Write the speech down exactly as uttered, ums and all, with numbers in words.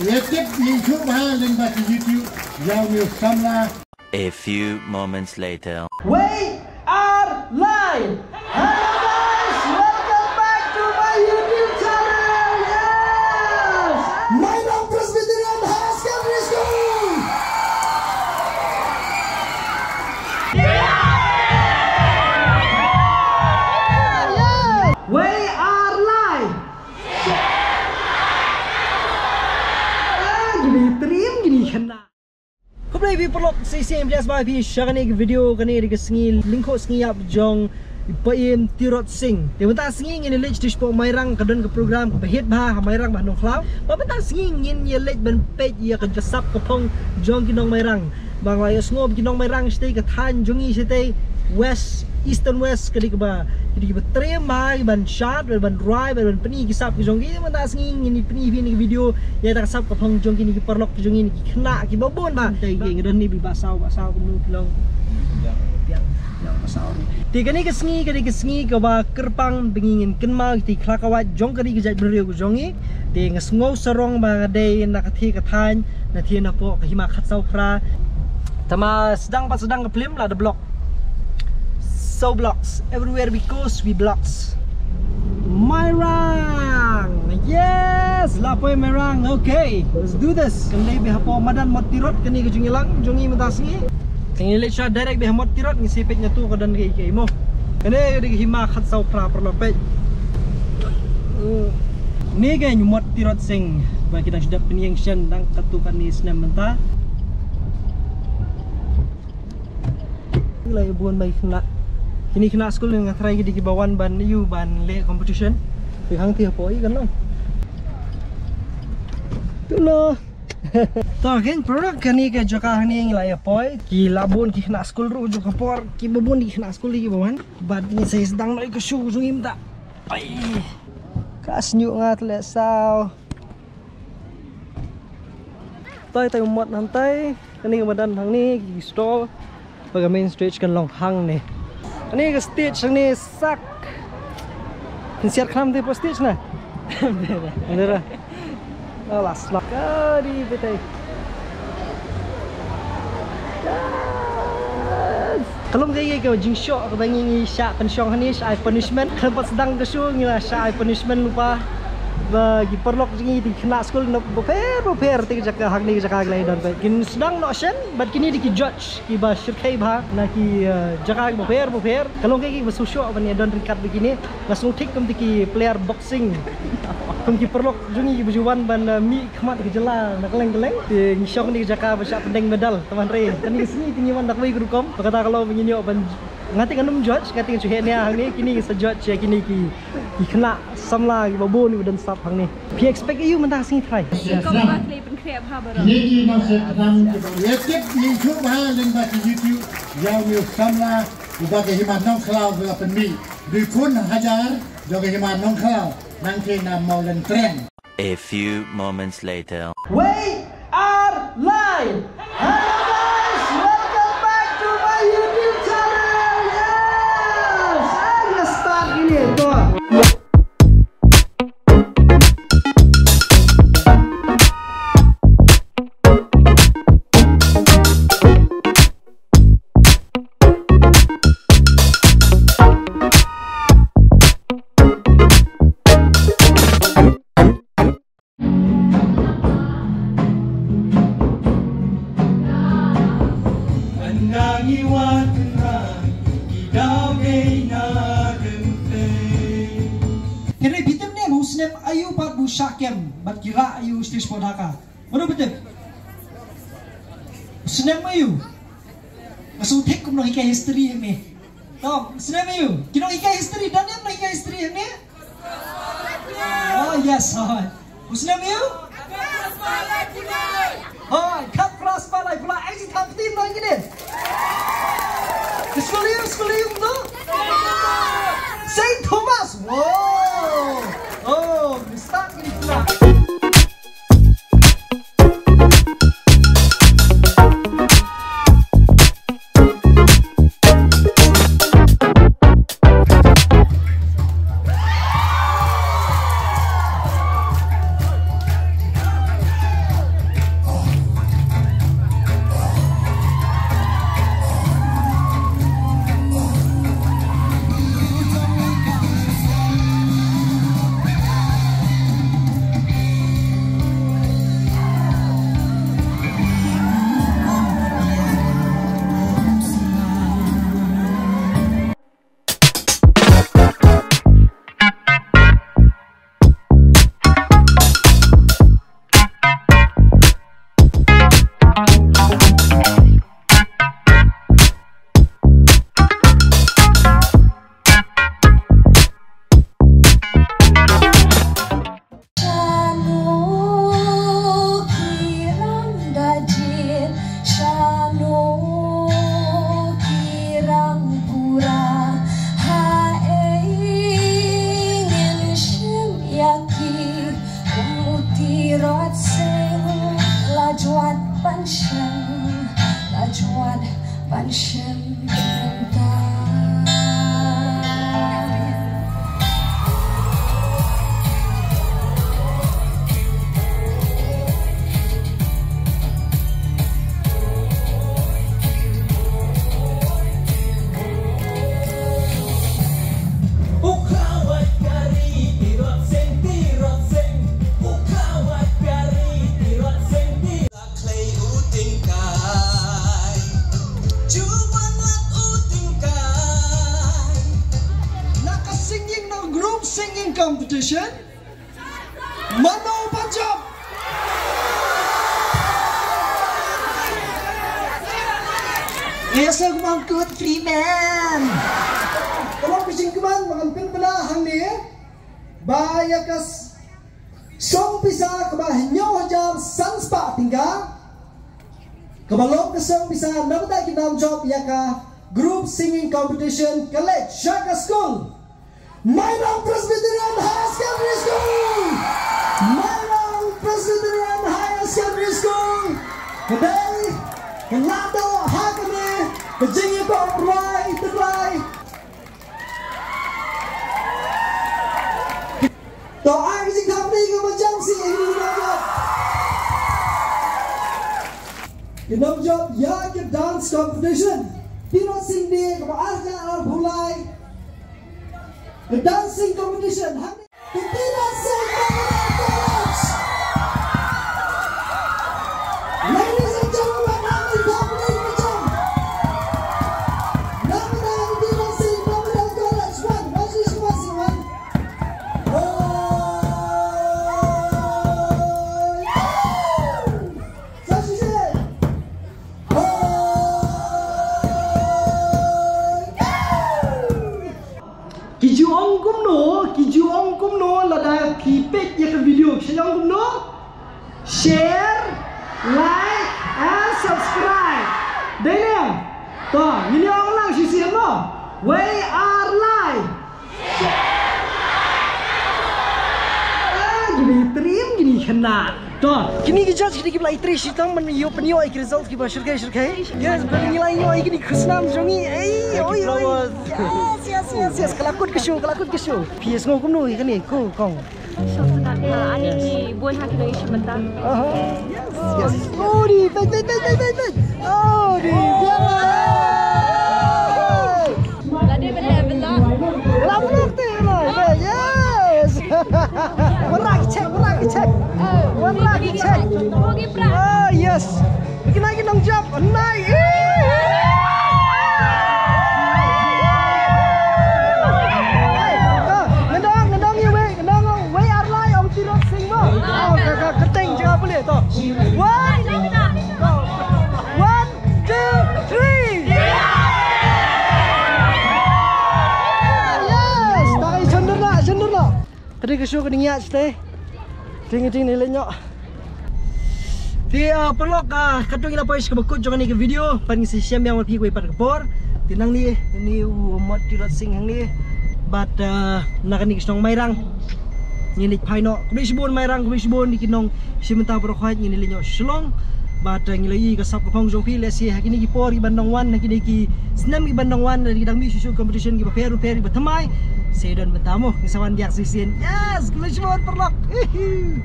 Ïa tip ïa YouTube ha lyngba ki YouTube ïa u samla. A few moments later. We are live! Hello guys! Welcome back to my YouTube channel! Yes! Mairang Presbyterian Higher Secondary School! We are live! Ah, gini trim, gini khynnah. Khublei phi paralok, sa shisien ïa phi sha kane ka video. Kane ka dei ka sngi lyngkhuh sngi ïap jong i Paiem Tirot Sing. Te mynta sngi ngin ïa leit sha Mairang, ka don ka program kaba hit bha ha Mairang bad Nongkhlaw. Bad mynta sngi ngin ïa leit ban peit ïa ka sap ka phong jong ki nong Mairang. Ba nga la ïohsngew ba ki nong Mairang shatei ka thaiñ jong ngi shatei West, Eastern West, ka dei kaba, ka dei kaba trim bha, ban shad, ban rai, ban pyni ki sap ki jong ki. Mynta sngi ngin ïa pyni phi ïa kane ka video ïa kata ka sap ka phong jong kine ki paralok jong ngi, ki khynnah kiba bun bha. Te ki nga don ne, Bah Saw, Bah Saw kumno ki long. Biang, biang Bah Saw. Te kane ka sngi, kane ka sngi kaba kyrpang ba ngin kynmaw ïa ki khlakawait jong kane ka jaitbynriew ka jong ngi. Te nga sngew sarong ba nga dei na kata ka thaiñ, na thie na poh ka hima khatsaw phra. Tangba sdang pat sdang ka film la da block. So blocks. Everywhere we goes, we blocks. Mairang! Yes! La poi Mairang. Okay, let's do this. Kan leit beit hapoh madan Mot Tirot, kane ka jingïalang jong ngi mynta sngi. Kan leit shwa direct beit ha Mot Tirot, ngin sa peit nga tu ka don kaei kaei mo. Kane ka dei ka hima khatsaw phra paralok, peit. Ni ka Mot Tirot Sing ba ki dang shu dep pynïeng shen, dang katto katne snem mynta. Ki la ïa bun bha ki khynnah. Kine ki khynnah skul nga tharai ki dei kiba wan ban ïoh ban leh competition. Ki hangtei hapoh i kan long. Tu no. To, kane paralok, kane ka jaka hangne ngi la ïa poi. Ki la bun ki khynnah skul ruh jong ka por, kiba bun ki khynnah skul kiba wan. Bad ngin sa sdang noh ïa ka show jong ngi mynta. Ai. Ka sniuh nga tleh saw. Toi toi mot hangtai, kane ka madan hangne ki stall. Ba ka main stage kan long hangne. Kane ka stage hangne sak. Pynsiar khlam te hapoh stage na. Ndera. Alas lah. Kari betai. Ka long kaei ka jingshoh kaba ngi ngi shah pynshong hangne, shah ai punishment. Khlem pat sdang ka show ngi la shah ai punishment lypa. Ba ki paralok jong ngi, ki khynnah skul na bapher bapher te ka jaka hangne ka jaka ki la ïa don beit. Kin sdang noh shen bad kine dei ki judge kiba shyrkhei bha na ki, eh, jaka bapher bapher. Ka long kaei kaba sngewshoh ban ïa don ryngkat bad kine. Nga sngewthuh kum te ki player boxing. Kum ki paralok jong ngi kiba ju wan ban, eh, mih khmat ka jylla na kylleng kylleng. Te ngi shong kane ka jaka ba shah pyndeng medal, tang hynrei kane ka sngi te ngi wan da kawei ka rukom. Ba kata ka long ba ngin ïoh ban, nga te ngan ym judge, nga te ngan shu heh nia hangne, kine ki sa judge ïa kine ki, ki khynnah samla kiba bun kiba don sap hangne. Phi expect aïu mynta ka sngi trai? Kong ba khlei pynkhreh bha baroh. Kine ki nongshakram kiba ïa tip ïa YouTube ha lyngba ki YouTube ïa u samla uba ka hima Nongkhlaw ba la pynmih. Dei khun hajar jong ka hima Nongkhlaw. Nang kena Mawlyntreng. A few moments later. We are live! Hello guys! Welcome back to my YouTube channel! Yes! Ai, nga start ini, to. Hynrei phi tip ne ba u snem aïu pat ba u shah kem bad ki rah ïa u stage poh dhaka? Mano ba tip? U snem aïu? Nga sngewthuh kum nonghikai history hangne. To, u snem aïu? Ki nonghikai history, don ne nonghikai history hangne? Oh yes, hooid. U snem aïu? Hooid, khatphra spah laiphew lai. Ai, shi thap team nong kine. Skul aïu, skul aïu to? Saint Thomas. Wow. Oh, mistake kine pula. Mano Punjab. Ïa sngewbha kut Freeman. Ka long ka jingkmen ba ngan pynbna hangne ba ïa ka s-, song pisa kaba hynñiew hajar san spah tyngka, kaba long ka song pisa na bynta ki nam jop ïa ka group singing competition ka leit sha ka skul Mairang Presbyterian Higher Secondary School. Mairang Presbyterian Higher Secondary School. Ka dei ka la doh ha kane ka jingïakob rwai tynrai. To ai ka jingthap kane ka ba jam sih ïa kine ki nongjop. Ki nongjop ïa ka dance competition. Tirot Sing Day kaba ar hajar arphew lai. Ka dancing competition. Ka Tirot Sing Memorial College. Ladies and gentlemen, I'm in company with them. Number nine, Tirot Sing Memorial College. One, one, six, one, six, one. Oh, yeah. Sa shisien. Ki ju ong kumno, ki ju ong kumno lada phi peit ïa ka video, ki ju ong kumno? Share, like and subscribe. Dei ne em? To, ngin ïa ong lang shisien mo. Wei ar lai. Ah, kine ki trim, kine ki khynnah. To, kine ki judge, kine ki ba la ïatrei shitom ban ïoh pynïoh ïa ki result kiba shyrkhei shyrkhei. Yes, ba ngi la ïoh ïa kine ki khusnam jong ngi. Ei, oi, oi. Yes, yes, yes, yes. Ka la kut ka shu, ka la kut ka shu. Phi sngew kumno ïa kane ko kong? Sngewtynnat, ani ngi bun ha kine ki shim bynta. Aha. Yes, yes. Oh, di, peit, peit, peit, peit, peit. Oh, di, biang. Lade bela bela. Lam lok te, lam. Yes. Wanrah ki check, wanrah ki check. Wanrah ki check. Ah, yes. Ki nai ki nongjop, nai. Ngan dang, ngan dang ïa wei, ngan dang wei ar lai ong Tirot Sing mo. Oh, ka, ka, ka teng jaka pule to. One, one, two, three. Yes, ta i chondur na, chondur na. Ka dei ka show ka ding ïa shatei. Ding ding ni le ñiuh. Te, ah, paralok, ah, katto ngi la poi sha kaba kut jong kane ka video. Pat ngin sa ïashem biang bad phi kawei pat ka por. Te nangne, une u Mot Tirot Sing hangne. Bad, ah, na kane ka shnong Mairang. Ngin leit phai noh. Khublei shibun Mairang, khublei shibun ïa ki nong shim bynta baroh khoit, ngin leit noh Shillong. Bad, ah, ngi la ïohi ka sap ka phong jong phi, lehse ha kine ki por ki ban dang wan, ha kine ki snem ki ban dang wan, ki dang mih shuh shuh competition kiba pher pher kiba thymmai. Sa don bynta mo, ngi sa wan biang shisien. Yes, khublei shibun paralok. Hihi.